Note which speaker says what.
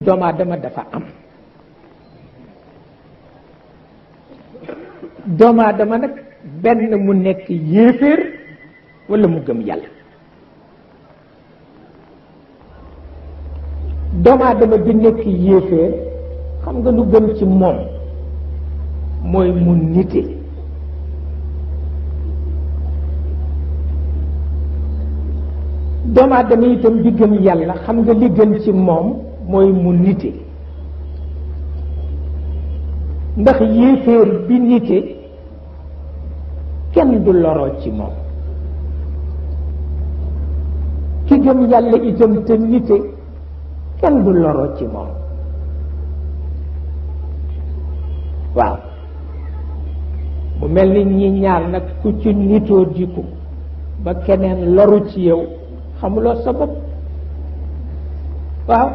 Speaker 1: doomu aadama dafa am doomu aadama nag benn mu nekk yéeféer walla mu gëm yàlla. doomu aadama bi nekk yéeféer xam nga lu gën ci moom mooy mu nite. doomu aadama itam bi gëm yàlla xam nga li gën ci moom mooy mu nite. ndax yéeféer bi nite kenn du loroo ci moom. ki gëm yàlla itam te nite kenn du loroo ci moom. waaw mu mel ni ñi ñaar nag ku ci nitoo diku ba keneen loru ci yow xamuloo sa bopp. waaw